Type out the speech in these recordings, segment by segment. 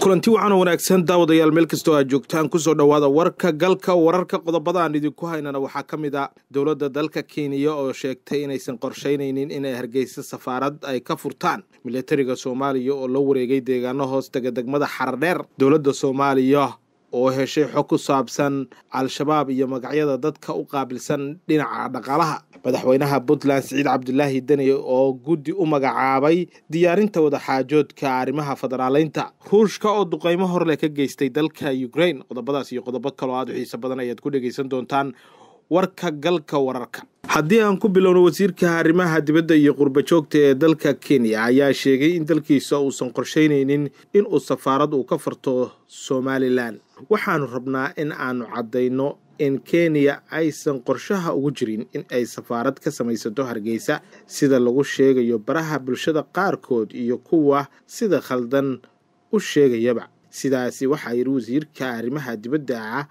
Kulanti wacan oo wanaagsan, daawadayaal, meel kastoo aad joogtaan, kusoo dhowaada warka galka wararka. Qodobada aan idinku haynana waxaa ka mid a dowladda dalka Kenya oo sheegtay inaysan qorsheynaynin inay Hargeysa safaarad ay ka furtaan, militariga Soomaaliya oo la wareegay deegaano hoos taga degmada Xaradheer, dowladda Soomaaliya oo heshay xog ku saabsan Al-Shabaab iyo magacyada dadka u qaabilsan dhinaca dhaqaalaha, madaxweynaha Puntland Siciid Cabdilaahi Deni oo guddi u magacaabay diyaarinta wadaxaajoodka arrimaha federaaleynta, Ruushka oo duqeymo horleh ka geystay dalka Ukraine. Qodobadaas iyo qodobo kaloo aada u xiiso badan ayaad ku dhegeysan doontaan warka galka wararka. Haddii aan ku bilowno, wasiirka arrimaha dibadda iyo qurba joogta ee dalka Kenya ayaa sheegay in dalkiisa uusan qorsheynaynin inuu safaarad uu ka farto Somalilan. "Waxaanu rabnaa in aanu caddayno in Kenya aysan qorshaha ugu jirin in ay safaarad ka samaysato Hargeysa, sida lagu sheegayo baraha bulshada qaarkood iyo kuwa sida khaldan u sheegayaba," sidaasi waxaa yidhi wasiirka arrimaha dibadda ah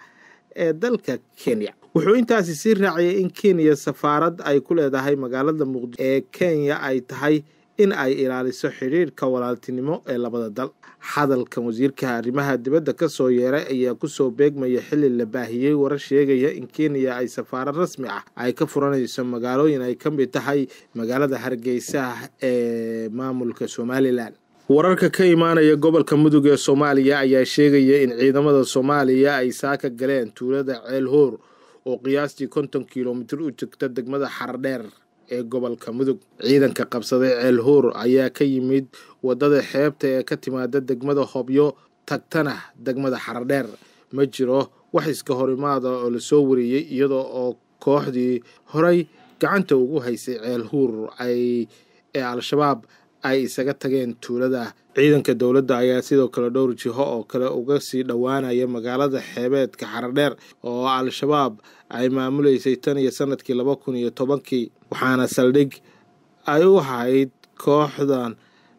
ee dalka Kenya. Wuxuu intaasi sii raaciyay in Kenya safaarad ay ku leedahay magaalada Muqdisho ee Kenya ay tahay in ay ilaaliso xidhiirka walaaltinimo ee labada dal. Hadalkan wasiirka arrimaha dibadda kasoo yeeray ayaa kusoo beegmaya xilli la baahiyey warar sheegaya in Kenya ay safaarad rasmi ah ay ka furanayso magaalooyin ay ka mid tahay magaalada Hargeysa ee maamulka Somalilan. Wararka ka imaanaya gobolka Mudug ee Soomaaliya ayaa sheegaya in ciidamada Soomaaliya ay saaka galeen tuulada Ceel Hoor oo qiyaastii 50 kilomitir u jirta degmada Xaradheer ee gobolka Mudug. Ciidanka qabsaday Ceel Hoor ayaa ka yimid wadada xeebta ee ka timaada degmada Hobyo, tagtana degmada Xaradheer. Ma jiro wax iska horimaada oo lasoo wariyey, iyadoo oo kooxdii horay gacanta ugu haysay Ceel Huur ay ee Al-Shabaab ay isaga tageen tuulada. Ciidanka dowladda ayaa sidoo kale dhowr jiho oo kale uga sii dhowaanaya magaalada xeebeedka Xaradheer oo Al-Shabaab ay maamuleysay tan iyo sanadkii 2010-kii, waxaana saldhig ay u ahayd kooxdan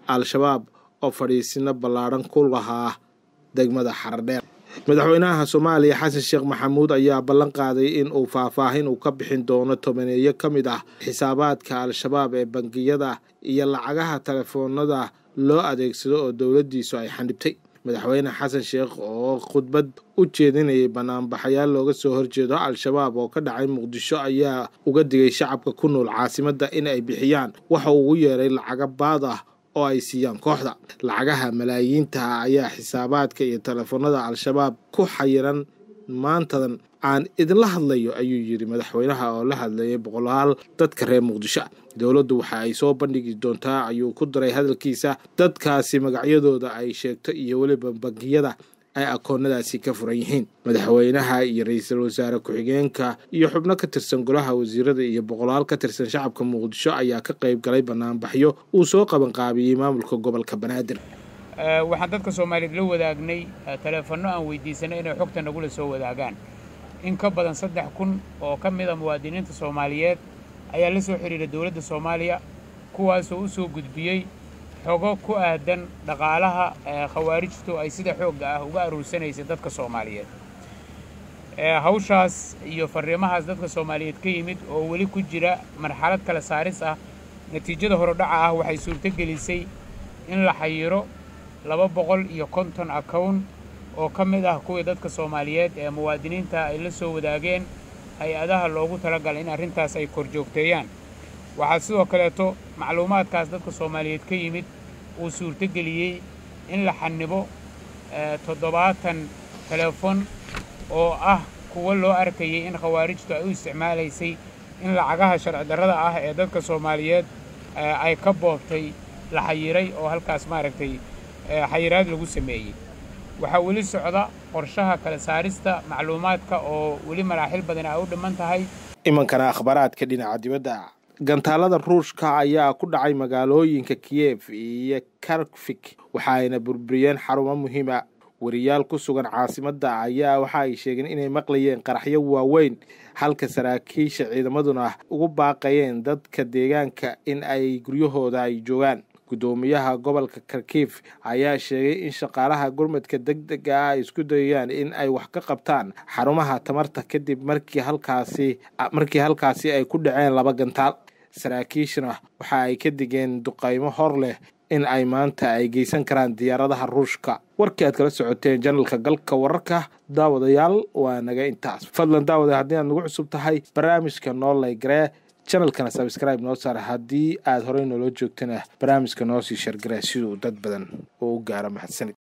Al-Shabaab oo fadhiisino ballaadhan ku lahaa degmada Xaradheer. Madaxweynaha Soomaaliya Xasan Sheekh Maxamuud ayaa ballan qaaday in uu faahfaahin uu ka bixin doono tobaneeyo ka mid ah xisaabaadka Al-Shabaab ee bangiyada iyo lacagaha telefoonada loo adeegsado oo dowladdiisu ay xanibtay. Madaxweyne Xasan Sheekh oo khudbad u jeedinayay banaanbaxayaal looga soo horjeedo Al-Shabaab oo ka dhacay Muqdisho ayaa uga digay shacabka ku nool caasimadda in ay bixiyaan waxa uu ugu yeeray lacaga baad ah oo ay siiyaan kooxda. Lacagaha malaayiinta ayaa xisaabaadka iyo telefoonada Al-Shabaab ku xayiran maantadan aan idinla hadlayo, ayuu yidhi madaxweynaha oo la hadlayay boqolaal dadka reer Muqdisho. Dowladdu waxa ay soo bandhigi doontaa, ayuu ku daray hadalkiisa, dadkaasi magacyadooda ay sheegto iyo weliba bangiyada ay akoonadaasi ka furan yihiin. Madaxweynaha iyo ra-iisul wasaare ku-xigeenka iyo xubno ka tirsan golaha wasiirada iyo boqolaal ka tirsan shacabka Muqdisho ayaa ka qayb galay banaanbaxyo uu soo qabanqaabiyey maamulka gobolka Banaadir. Waxaan dadka Soomaaliyeed la wadaagnay taleefanno aan weydiisanay inay xogta nagula soo wadaagaan. In ka badan 3000 oo ka mida muwaadiniinta Soomaaliyeed ayaa la soo xidhiiray dowladda Soomaaliya, kuwaasoo u soo gudbiyey xogo ku aadan dhaqaalaha Khawaarijtu ay sida xoogga ah uga aruursanaysay dadka Soomaaliyeed. Hawshaas iyo farriimahaas dadka Soomaaliyeed ka yimid oo weli ku jira marxalad kala saaris ah, natiijada horodhaca ah waxay suurto gelisay in la xayiro 250 account oo ka mid ah kuwii dadka Soomaaliyeed ee muwaadiniinta ay la soo wadaageen hay-adaha loogu talagalay in arrintaas ay kor joogteeyaan. Waxaa sidoo kaleeto macluumaadkaas dadka Soomaaliyeed ka yimid uu suurto geliyey in la xanibo 70 telefon oo ah kuwo loo arkayay in Khawaarijtu ay u isticmaalaysay in lacagaha sharci darrada ah ee dadka Soomaaliyeed ay ka boobtay, la xayiray oo halkaas maaragtay xayiraad lagu sameeyey. Waxaa weli socda qorshaha kala saarista macluumaadka oo weli maraaxil badan ay u dhiman tahay. Imankana akhbaaraadka dhinaca dibadda. Gantaalada Ruushka ayaa ku dhacay magaalooyinka Kiyev iyo Karfik, waxaayna burburiyeen xarumo muhiima. Wariyaal ku sugan caasimadda ayaa waxa ay sheegeen inay maqlayeen qaraxyo waaweyn, halka saraakiisha ciidamaduna ugu baaqayeen dadka deegaanka in ay guryahooda ay joogaan. Guddoomiyaha gobolka Kharkif ayaa sheegay in shaqaalaha gurmadka deg dega ah ay isku dayayaan in ay wax ka qabtaan xarumaha tamarta kadib markii halkaasi ay ku dhaceen laba gantaal. Saraakiishana waxa ay ka digeen duqaymo hor leh in ay maanta ay geysan karaan diyaaradaha Ruushka. Warkii aad kala socoteen janalka Galka Wararka, daawadayaal, waa naga intaas. Fadlan daawada, haddii aad nagu cusub tahay barnaamijka noo laygaree, janalkana sabscribe noo saar. Haddii aad horey noola joogtana barnaamijka noo sii shargaree siduu dad badan oo u gaaro. Mahadsanid.